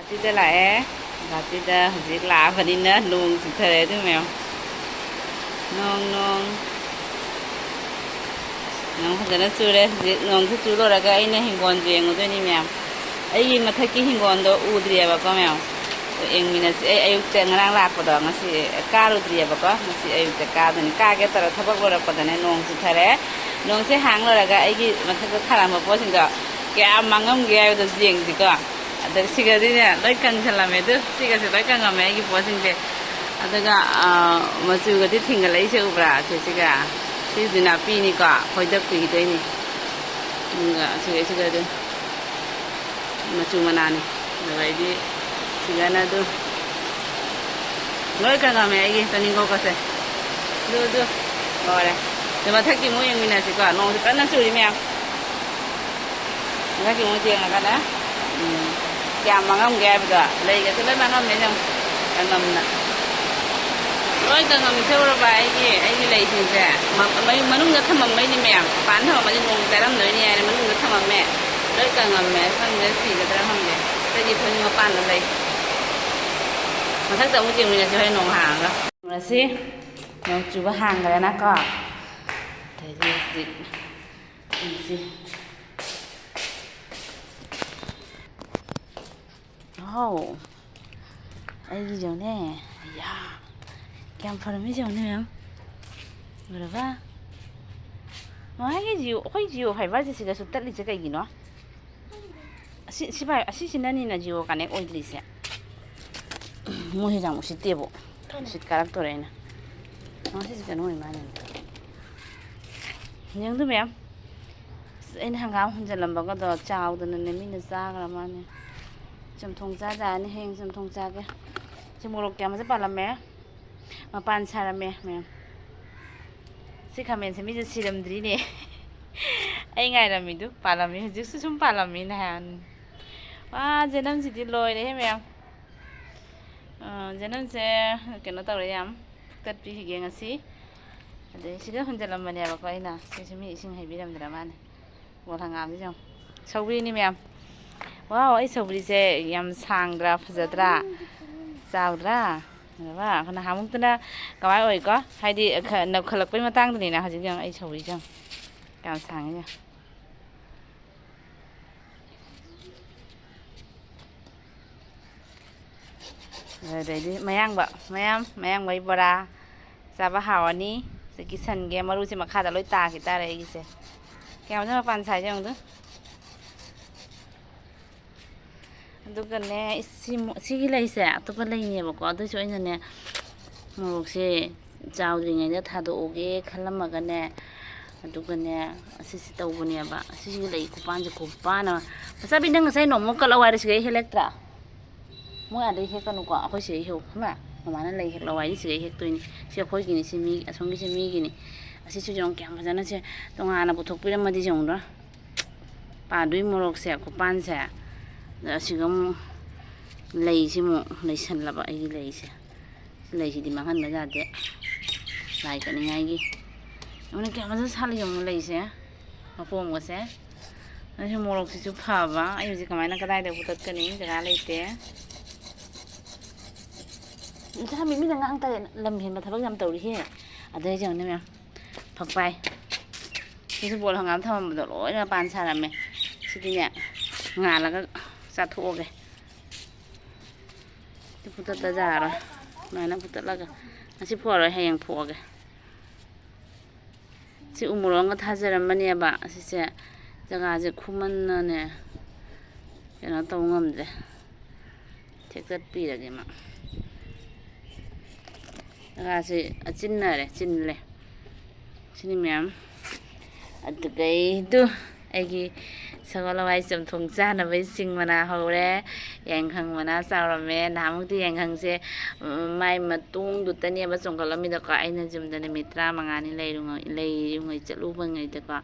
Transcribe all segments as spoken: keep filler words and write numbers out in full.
ꯁꯤꯗ ꯂꯥꯛꯑꯦ꯫ ꯒꯨꯍꯥꯇꯤꯗ ꯍꯧꯖꯤꯛ ꯂꯥꯛꯑꯕꯅꯤꯅ ꯅꯣꯡ ꯆꯨꯊꯔꯦ ꯑꯗꯨ ꯃꯌꯥꯝ꯫ ꯅꯣꯡ, ꯅꯣꯡ꯫ ꯅꯣꯡ ꯐꯖꯅ ꯆꯨꯔꯦ꯫ ꯍꯧꯖꯤꯛ ꯅꯣꯡꯁꯤ ꯆꯨ ꯂꯣꯏꯔꯒ ꯑꯩꯅ ꯍꯤꯡꯒꯣꯜꯁꯨ ꯌꯦꯡꯉꯨꯗꯣꯏꯅꯤ ꯃꯌꯥꯝ꯫ ꯑꯩꯒꯤ ꯃꯊꯛꯀꯤ ꯍꯤꯡꯒꯣꯜꯗꯣ ꯎꯗ꯭ꯔꯤꯑꯕꯀꯣ ꯃꯌꯥꯝ꯫ ꯑꯗꯣ ꯌꯦꯡꯃꯤꯟꯅꯁꯤ꯫ ꯑꯩ ꯑꯌꯨꯛꯇ ꯉꯔꯥꯡ ꯂꯥꯛꯄꯗꯣ ꯉꯁꯤ ꯀꯥꯔꯨꯗ꯭ꯔꯤꯑꯕꯀꯣ꯫ ꯉꯁꯤ ꯑꯌꯨꯛꯇ ꯀꯥꯗꯣꯏꯅꯤ꯫ ꯀꯥꯒꯦ ꯇꯧꯔ ꯊꯕꯛ ꯂꯣꯏꯔꯛꯄꯗꯅꯦ ꯅꯣꯡ ꯆꯨꯊꯔꯦ꯫ ꯅꯣꯡꯁꯦ ꯍꯥꯡ ꯂꯣꯏꯔꯒ ꯑꯩꯒꯤ ꯃꯊꯛꯇ ꯊꯥꯔꯝꯕ ꯄꯣꯠꯁꯤꯡꯗꯣ ꯀꯌꯥꯝ ꯃꯥꯡꯉꯝꯒꯦ ꯍꯥꯏꯕꯗꯣ ꯌꯦꯡꯁꯤꯀꯣ꯫ ꯑꯗ ꯁꯤꯒꯗꯤꯅꯦ ꯂꯣꯏ ꯀꯪꯁꯜꯂꯝꯃꯦ꯫ ꯑꯗꯨ ꯁꯤꯒꯁꯦ ꯂꯣꯏ ꯀꯪꯉꯝꯃꯦ ꯑꯩꯒꯤ ꯄꯣꯠꯁꯤꯡꯁꯦ꯫ ꯑꯗꯨꯒ, ꯑ, ꯃꯆꯨꯒꯗꯤ ꯊꯤꯡꯒꯠꯂꯛꯏꯁꯦ ꯎꯕ꯭ꯔꯥ? ꯁꯤꯁꯤꯒ꯫ ꯁꯤꯁꯤꯗꯤ ꯅꯥꯄꯤꯅꯤꯀꯣ, ꯐꯣꯏꯗꯠꯄꯤꯈꯤꯗꯣꯏꯅꯤ꯫ ꯑꯗꯨꯒ ꯁꯤꯒ, ꯁꯤꯒꯗꯤ ꯃꯆꯨ ꯃꯅꯥꯅꯤ꯫ ꯑꯗꯨꯗꯩꯗꯤ ꯁꯤꯒꯅ ꯑꯗꯨ ꯂꯣꯏ ꯀꯪꯉꯝꯃꯦ ꯑꯩꯒꯤ ꯇꯣꯅꯤꯡꯈꯣꯛꯀꯁꯦ꯫ ꯑꯗꯨ, ꯑꯗꯨ ꯂꯣꯏꯔꯦ꯫ ꯑꯗꯨ ꯃꯊꯛꯀꯤ ꯑꯃꯨꯛ ꯌꯦꯡꯃꯤꯟꯅꯁꯤꯀꯣ꯫ ꯅꯣꯡꯁꯦ ꯀꯟꯅ ꯆꯨꯔꯤ ꯃꯌꯥꯝ꯫ ꯃꯊꯛꯀꯤ ꯑꯃꯨꯛ ꯌꯦꯡꯉꯒꯅꯦ, ꯎꯝ, ꯀꯌꯥꯝ ꯃꯥꯡꯉꯝꯒꯦ ꯍꯥꯏꯕꯗꯣ꯫ ꯂꯩꯒꯁꯦ ꯂꯣꯏ ꯃꯥꯡꯉꯝꯃꯦ ꯌꯦꯡꯉꯨ꯫ ꯀꯪꯉꯝꯅ꯫ ꯂꯣꯏ ꯀꯪꯉꯝꯃꯤꯁꯦ ꯎꯔꯕ? ꯑꯩꯒꯤ, ꯑꯩꯒꯤ ꯂꯩꯁꯤꯡꯁꯦ꯫ ꯃ-, ꯃꯩ-, ꯃꯅꯨꯡꯗ ꯊꯝꯃꯝꯕꯩꯅꯤ ꯃꯌꯥꯝ꯫ ꯃꯄꯥꯟ ꯊꯝꯃꯝꯃꯗꯤ ꯅꯣꯡ ꯆꯥꯔꯝꯗꯣꯏꯅꯤ ꯍꯥꯏꯅ ꯃꯅꯨꯡꯗ ꯊꯝꯃꯝꯃꯦ꯫ ꯂꯣꯏ ꯀꯪꯉꯝꯃꯦ꯫ ꯈꯪꯗꯦ ꯁꯤꯒꯗ꯭ꯔꯥ ꯈꯪꯗꯦ꯫ ꯑꯇꯩꯗꯤ ꯐꯃꯨꯡ ꯃꯄꯥꯟꯗ ꯂꯩ꯫ ꯃꯊꯛꯇ ꯑꯃꯨꯛ ꯌꯦꯡꯃꯤꯟꯅꯁꯤ ꯍꯣꯔꯦꯟ ꯅꯣꯡ ꯍꯥꯡꯉꯒ꯫ ꯌꯦꯡꯉꯁꯤ꯫ ꯅꯣꯡ ꯆꯨꯕ ꯍꯥꯡꯈ꯭ꯔꯦꯅꯀꯣ꯫ ꯑꯗꯩꯗꯤ ꯍꯧꯖꯤꯛ ꯌꯦꯡꯁꯤ꯫ ꯋꯥꯎ! ꯑꯩꯒꯤ ꯌꯦꯡꯉꯨꯅꯦ꯫ ꯑꯌꯥ! ꯀꯌꯥꯝ ꯐꯔꯝꯃꯤ ꯌꯦꯡꯉꯨꯅꯦ ꯃꯌꯥꯝ꯫ ꯎꯔꯕ? ꯃꯥꯒꯤ ꯖꯤꯑꯣ, ꯑꯩꯈꯣꯏ ꯖꯤꯑꯣ ꯐꯥꯏꯕꯔꯁꯦ ꯁꯤꯗꯁꯨ ꯇꯠꯂꯤꯁꯦ ꯀꯩꯒꯤꯅꯣ? ꯑꯁꯤ, ꯁꯤ ꯐꯥꯏ-, ꯑꯁꯤꯁꯤꯅꯅꯤꯅ ꯖꯤꯑꯣ ꯀꯅꯦꯛ ꯑꯣꯏꯗ꯭ꯔꯤꯁꯦ꯫ ꯃꯣꯏꯁꯦ ꯌꯥꯝ ꯎꯁꯤꯠꯇꯦꯕꯨ꯫ ꯎꯁꯤꯠ ꯀꯥꯔꯛꯇꯣꯔꯦ ꯑꯩꯅ꯫ ꯑ, ꯁꯤꯁꯦ ꯀꯩꯅꯣ ꯑꯣꯏ ꯃꯥꯜꯂꯦ꯫ ꯌꯦꯡꯗꯨ ꯃꯌꯥꯝ꯫ ꯑꯁ, ꯑꯩꯅ ꯍꯪꯒꯥꯝ ꯍꯨꯟꯖꯜꯂꯝꯕꯒꯗꯣ ꯆꯥꯎꯗꯅꯅꯦ ꯃꯤꯅ ꯆꯥꯈ꯭ꯔ ꯃꯥꯜꯂꯦ꯫ ꯆꯝꯊꯣꯡ ꯆꯥ ꯌꯥꯔꯅꯤ, ꯍꯌꯦꯡ ꯆꯝꯊꯣꯡ ꯆꯥꯒꯦ꯫ ꯁꯤ ꯃꯣꯔꯣꯛ ꯀꯌꯥꯝꯁꯦ ꯄꯥꯜꯂꯝꯃꯦ꯫ ꯃꯄꯥꯟ ꯁꯥꯔꯝꯃꯦ ꯃꯌꯥꯝ꯫ ꯁꯤ ꯈꯥꯃꯦꯟꯁꯦ ꯃꯤꯁꯦ ꯁꯤꯔꯝꯗ꯭ꯔꯤꯅꯦ꯫ ꯑꯩ ꯉꯥꯏꯔꯝꯃꯤꯗꯨ ꯄꯥꯜꯂꯝꯃꯤ, ꯍꯧꯖꯤꯛꯁꯨ ꯁꯨꯝ ꯄꯥꯜꯂꯝꯃꯤ ꯅꯍꯥꯟ꯫ ꯋꯥ, ꯖꯦꯅꯝꯁꯤꯗꯤ ꯂꯣꯏꯔꯦꯍꯦ ꯃꯌꯥꯝ꯫ ꯑ, ꯖꯦꯅꯝꯁꯦ ꯀꯩꯅꯣ ꯇꯧꯔꯦ ꯌꯥꯝ꯫ ꯐꯨꯛꯇꯠꯄꯤꯈꯤꯒꯦ ꯉꯁꯤ꯫ ꯑꯗꯩ ꯁꯤꯗ ꯍꯨꯟꯖꯜꯂꯝꯕꯅꯦꯕꯀꯣ ꯑꯩꯅ꯫ ꯁꯤꯁꯨ ꯃꯤ ꯏꯁꯤꯡ ꯍꯩꯕꯤꯔꯝꯗ꯭ꯔ ꯃꯥꯅꯦ꯫ ꯀꯣꯜ ꯍꯪꯒꯥꯝꯁꯤ ꯌꯦꯡꯉꯨ꯫ ꯁꯧꯒ꯭ꯔꯤꯅꯤ ꯃꯌꯥꯝ꯫ ꯋꯥꯎ, ꯑꯩ ꯁꯧꯒ꯭ꯔꯤꯁꯦ ꯌꯥꯝ ꯁꯥꯡꯗ꯭ꯔꯥ, ꯐꯖꯗ꯭ꯔꯥ, ꯆꯥꯎꯗ꯭ꯔꯥ? ꯐꯖꯕ? ꯅꯍꯥꯟꯃꯨꯛꯇꯅ ꯀꯃꯥꯏ ꯑꯣꯏꯀꯣ? ꯍꯥꯏꯗꯤ, ꯈ-, ꯅꯧꯈꯠꯂꯛꯄꯩ ꯃꯇꯥꯡꯗꯅꯤꯅ꯫ ꯍꯧꯖꯤꯛ ꯌꯦꯡꯉꯣ, ꯑꯩ ꯁꯧꯒ꯭ꯔꯤꯁꯦ ꯌꯦꯡꯉꯣ꯫ ꯀꯌꯥꯝ ꯁꯥꯡꯉꯤ ꯌꯦꯡꯉꯣ꯫ ꯑꯗꯩꯗꯤ ꯃꯌꯥꯡꯕ, ꯃꯌꯥꯝ, ꯃꯌꯥꯡꯕꯩ ꯕꯣꯔꯥ ꯆꯥꯕ ꯍꯥꯎꯔꯅꯤ꯫ ꯁꯤ ꯀꯤꯁꯟꯒꯦ, ꯃꯔꯨꯁꯦ ꯃꯈꯥꯗ ꯂꯣꯏ ꯇꯥꯈꯤ ꯇꯥꯔꯦ ꯑꯩꯒꯤꯁꯦ꯫ ꯀꯌꯥꯝ ꯐꯖꯅ ꯃꯄꯥꯟ ꯁꯥꯏꯁꯦ ꯌꯦꯡꯉꯨꯗꯨ꯫ ꯑꯗꯨꯒꯅꯦ, ꯁꯤ ꯃꯣ-, ꯁꯤꯒꯤ ꯂꯩꯁꯦ ꯑꯇꯣꯞꯄ ꯂꯩꯅꯦꯕꯀꯣ, ꯑꯗꯨꯏꯁꯨ ꯑꯩꯅꯅꯦ, ꯃꯣꯔꯣꯛꯁꯦ ꯆꯥꯎꯗ꯭ꯔꯤꯉꯩꯗ ꯊꯥꯗꯣꯛꯑꯒꯦ ꯈꯜꯂꯝꯃꯒꯅꯦ, ꯑꯗꯨꯒꯅꯦ, ꯑꯁꯤꯁꯤ ꯇꯧꯕꯅꯦꯕ꯫ ꯑꯁꯤꯒꯤ ꯂꯩ ꯈꯨꯄꯥꯟꯁꯦ, ꯈꯨꯄꯥꯟ ꯑꯃ꯫ ꯃꯆꯥꯕꯤ, ꯅꯪ ꯉꯁꯥꯏ ꯅꯣꯡꯃ ꯀꯠꯂꯧ ꯍꯥꯏꯔ ꯁꯤꯗꯩ ꯍꯦꯜꯂꯛꯇ꯭ꯔꯥ? ꯃꯣꯏ ꯑꯥꯗꯩ ꯍꯦꯛꯀꯅꯨꯀꯣ, ꯑꯩꯈꯣꯏ ꯁꯤꯗꯩ ꯍꯦꯛꯎ, ꯈꯪꯕ꯭ꯔꯥ? ꯃꯃꯥꯅ ꯂꯩ ꯍꯦꯛꯂꯧ ꯍꯥꯏꯗꯤ ꯁꯤꯗꯩ ꯍꯦꯛꯇꯣꯏꯅꯤ꯫ ꯁꯤ ꯑꯩꯈꯣꯏꯒꯤꯅꯤ, ꯁꯤ ꯃꯤ, ꯑꯁꯣꯝꯒꯤꯁꯦ ꯃꯤꯒꯤꯅꯤ꯫ ꯑꯁꯤꯁꯨ ꯌꯦꯡꯉꯨ, ꯀꯌꯥꯝ ꯐꯖꯅ ꯁꯦ ꯇꯣꯉꯥꯟꯅ ꯄꯨꯊꯣꯛꯄꯤꯔꯝꯃꯗꯤ ꯌꯦꯡꯉꯨꯗ꯫ ꯄꯥꯟꯗꯨꯏ ꯃꯣꯔꯣꯛꯁꯦ, ꯈꯨꯄꯥꯟꯁꯦ, ꯑꯗ ꯑꯁꯤꯒ ꯑꯃꯨꯛ ꯂꯩꯁꯤ ꯑꯃꯨꯛ ꯂꯩꯁꯜꯂꯕ, ꯑꯩꯒꯤ ꯂꯩꯁꯦ꯫ ꯂꯩꯁꯤꯗꯤ ꯃꯥꯡꯍꯟꯕ ꯌꯥꯗꯦ, ꯂꯥꯏ ꯀꯠꯅꯤꯡꯉꯥꯏꯒꯤ꯫ ꯑꯗꯨꯅ ꯀꯌꯥꯝ ꯐꯖꯅ ꯁꯥꯠꯂꯤ ꯌꯦꯡꯉꯨ ꯂꯩꯁꯦ, ꯃꯄꯣꯝꯒꯁꯦ꯫ ꯑꯗꯨꯁꯨ ꯃꯣꯔꯣꯛꯁꯤꯁꯨ ꯐꯕ꯫ ꯑꯩ ꯍꯧꯖꯤꯛ ꯀꯃꯥꯏꯅ ꯀꯗꯥꯏꯗ ꯄꯨꯊꯠꯀꯅꯤ? ꯖꯒꯥ ꯂꯩꯇꯦ꯫ ꯏꯆꯥ ꯃꯤꯃꯤꯅ ꯉꯥꯡ ꯇꯥꯔꯦ, ꯂꯝ ꯍꯦꯟꯕ ꯊꯕꯛ ꯌꯥꯝ ꯇꯧꯔꯤꯍꯦ꯫ ꯑꯗꯩ ꯌꯦꯡꯉꯨꯅꯦ ꯃꯌꯥꯝ, ꯐꯛꯄꯥꯏ꯫ ꯁꯤꯁꯨ ꯕꯣꯜ ꯍꯪꯒꯥꯝ ꯊꯝꯃꯝꯕꯗꯣ ꯂꯣꯏꯅ ꯃꯄꯥꯟ ꯁꯥꯔꯝꯃꯦ꯫ ꯁꯤꯗꯤꯅꯦ, ꯉꯥꯜꯂꯒ ꯆꯥꯊꯣꯛꯑꯒꯦ꯫ ꯁꯤ ꯐꯨꯠꯇꯠꯇ ꯌꯥꯔꯣꯏ꯫ ꯁꯨꯃꯥꯏꯅ ꯐꯨꯠꯇꯠꯂꯒ, ꯉꯁꯤ ꯐꯨꯛꯑꯔꯣꯏ, ꯍꯌꯦꯡ ꯐꯨꯛꯑꯒꯦ꯫ ꯁꯤ ꯎ ꯃꯣꯔꯣꯛ ꯑꯃꯒ ꯊꯥꯖꯔꯝꯕꯅꯦꯕ꯫ ꯑꯁꯤꯁꯦ ꯖꯒꯥꯁꯦ ꯈꯨꯃꯟꯅꯅꯦ, ꯀꯩꯅꯣ ꯇꯧ ꯉꯝꯗ꯭ꯔꯦ꯫ ꯊꯦꯛꯇꯠꯄꯤꯔꯒꯦ ꯃꯥ꯫ ꯖꯒꯥꯁꯦ ꯑꯆꯤꯟꯅꯔꯦ, ꯆꯤꯜꯂꯦ꯫ ꯁꯤꯅꯤ ꯃꯌꯥꯝ꯫ ꯑꯗꯨꯒꯩꯗꯨ ꯑꯩꯒꯤ ꯁꯒꯣꯜ ꯍꯋꯥꯏ ꯆꯝꯊꯣꯡ ꯆꯥꯅꯕꯩ ꯁꯤꯡ ꯃꯅꯥ ꯍꯧꯔꯦ꯫ ꯌꯥꯏꯉꯪ ꯃꯅꯥ ꯆꯥꯎꯔꯝꯃꯦ꯫ ꯅꯍꯥꯟꯃꯨꯛꯇꯤ ꯌꯥꯏꯉꯪꯁꯦ, ꯎꯝ, ꯃꯥꯏ ꯃꯇꯣꯡꯗꯨꯇꯅꯦꯕ ꯆꯣꯡꯈꯠꯂꯝꯃꯤꯗꯣꯀꯣ꯫ ꯑꯩꯅ ꯌꯨꯝꯗ ꯅꯨꯃꯤꯠ ꯇꯔꯥꯃꯉꯥꯅꯤ ꯂꯩꯔꯨꯉꯩ-, ꯂꯩꯔꯨꯉꯩ ꯆꯠꯂꯨꯕꯉꯩꯗꯀꯣ꯫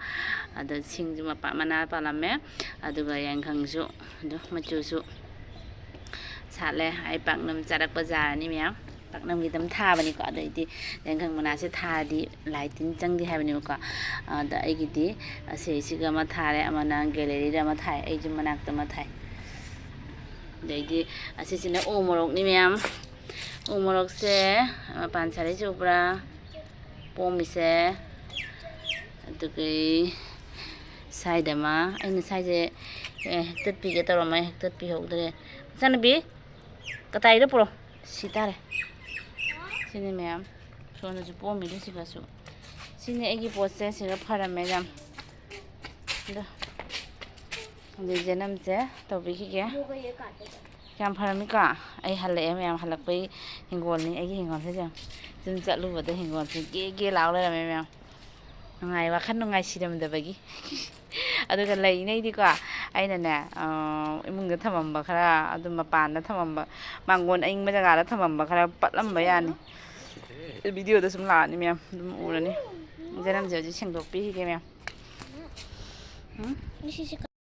ꯑꯗ ꯁꯤꯡꯁꯨ ꯃꯄꯥ-, ꯃꯅꯥ ꯄꯥꯜꯂꯝꯃꯦ꯫ ꯑꯗꯨꯒ ꯌꯥꯏꯉꯪꯁꯨ ꯑꯗꯨ ꯃꯆꯨꯁꯨ ꯁꯥꯠꯂꯦ꯫ ꯑꯩ ꯄꯥꯛꯅꯝ ꯆꯥꯔꯛꯄ ꯖꯥꯔꯅꯤ ꯃꯌꯥꯝ꯫ ꯄꯥꯛꯅꯝꯒꯤ ꯑꯗꯨꯝ ꯊꯥꯕꯅꯤꯀꯣ꯫ ꯑꯗꯩꯗꯤ ꯌꯥꯏꯉꯪ ꯃꯅꯥꯁꯦ ꯊꯥꯔꯗꯤ ꯂꯥꯏ ꯇꯤꯟ ꯆꯪꯗꯦ ꯍꯥꯏꯕꯅꯦꯕꯀꯣ꯫ ꯑꯗ ꯑꯩꯒꯤꯗꯤ ꯑꯁꯤꯁꯤꯒ ꯑꯃ ꯊꯥꯔꯦ, ꯑꯃꯅ galleryꯗ ꯑꯃ ꯊꯥꯏ, ꯑꯩꯁꯨ ꯃꯅꯥꯛꯇ ꯑꯃ ꯊꯥꯏ꯫ ꯑꯗꯩꯗꯤ ꯑꯁꯤꯁꯤꯅ ꯎ ꯃꯣꯔꯣꯛꯅꯤ ꯃꯌꯥꯝ꯫ ꯎ ꯃꯣꯔꯣꯛꯁꯦ ꯃꯄꯥꯟ ꯁꯥꯔꯛꯏꯁꯦ ꯎꯕ꯭ꯔꯥ? ꯄꯣꯝꯃꯤꯁꯦ꯫ ꯑꯗꯨꯒꯤ ꯁ꯭ꯋꯥꯏꯗ ꯑꯃ, ꯑꯩꯅ ꯁ꯭ꯋꯥꯏꯁꯦ, ꯑꯦ, ꯍꯦꯛꯇꯠꯄꯤꯒꯦ ꯇꯧꯔꯝꯃꯦ, ꯍꯦꯛꯇꯠꯄꯤꯍꯧꯗ꯭ꯔꯦ꯫ ꯃꯆꯥꯅꯨꯄꯤ, ꯀꯇꯥꯏꯗ ꯄꯨꯔꯣ꯫ ꯁꯤ ꯇꯥꯔꯦ꯫ ꯁꯤꯅꯤ ꯃꯌꯥꯝ꯫ ꯁꯣꯝꯗꯁꯨ ꯄꯣꯝꯃꯤꯗꯨ ꯁꯤꯒꯁꯨ꯫ ꯁꯤꯅꯤ ꯑꯩꯒꯤ ꯄꯣꯠꯁꯦ ꯁꯤꯒ ꯐꯔꯝꯃꯦ ꯌꯥꯝ꯫ ꯑꯗꯣ ꯍꯧꯖꯤꯛ ꯖꯦꯅꯝꯁꯦ ꯇꯧꯕꯤꯈꯤꯒꯦ꯫ ꯌꯥꯝ ꯐꯔꯝꯃꯤꯀꯣ? ꯑꯩ ꯍꯜꯂꯛꯑꯦ ꯃꯌꯥꯝ, ꯍꯜꯂꯛꯄꯩ ꯍꯤꯡꯒꯣꯜꯅꯤ ꯑꯩꯒꯤ ꯍꯤꯡꯒꯣꯜꯁꯦ ꯌꯦꯡꯉꯣ꯫ ꯁꯨꯝ ꯆꯠꯂꯨꯕꯗ ꯍꯤꯡꯒꯣꯜꯁꯦ ꯒꯦ ꯒꯦ ꯂꯥꯎ ꯂꯩꯔꯝꯃꯦ ꯃꯌꯥꯝ꯫ ꯅꯨꯡꯉꯥꯏ, ꯋꯥꯈꯜ ꯅꯨꯡꯉꯥꯏ ꯁꯤꯔꯝꯗꯕꯒꯤ꯫ ꯑꯗꯨꯒ ꯂꯩ ꯏꯅꯩꯗꯤꯀꯣ, ꯑꯩꯅꯅꯦ, ꯑ, ꯏꯃꯨꯡꯗ ꯊꯝꯃꯝꯕ ꯈꯔ, ꯑꯗꯨꯝ ꯃꯄꯥꯟꯗ ꯊꯝꯃꯝꯕ, ꯃꯥꯡꯒꯣꯟ ꯑꯏꯪꯕ ꯖꯒꯥꯗ ꯊꯝꯃꯝꯕ ꯈꯔ ꯄꯠꯂꯝꯕ ꯌꯥꯅꯤ꯫ ꯚꯤꯗꯤꯑꯣꯗ ꯁꯨꯝ ꯂꯥꯛꯑꯅꯤ ꯃꯌꯥꯝ, ꯑꯗꯨꯝ ꯎꯔꯅꯤ꯫ ꯖꯦꯅꯝꯁꯦ ꯍꯧꯖꯤꯛ ꯁꯦꯡꯗꯣꯛꯄꯤꯈꯤꯒꯦ ꯃꯌꯥꯝ꯫ ꯎꯝ?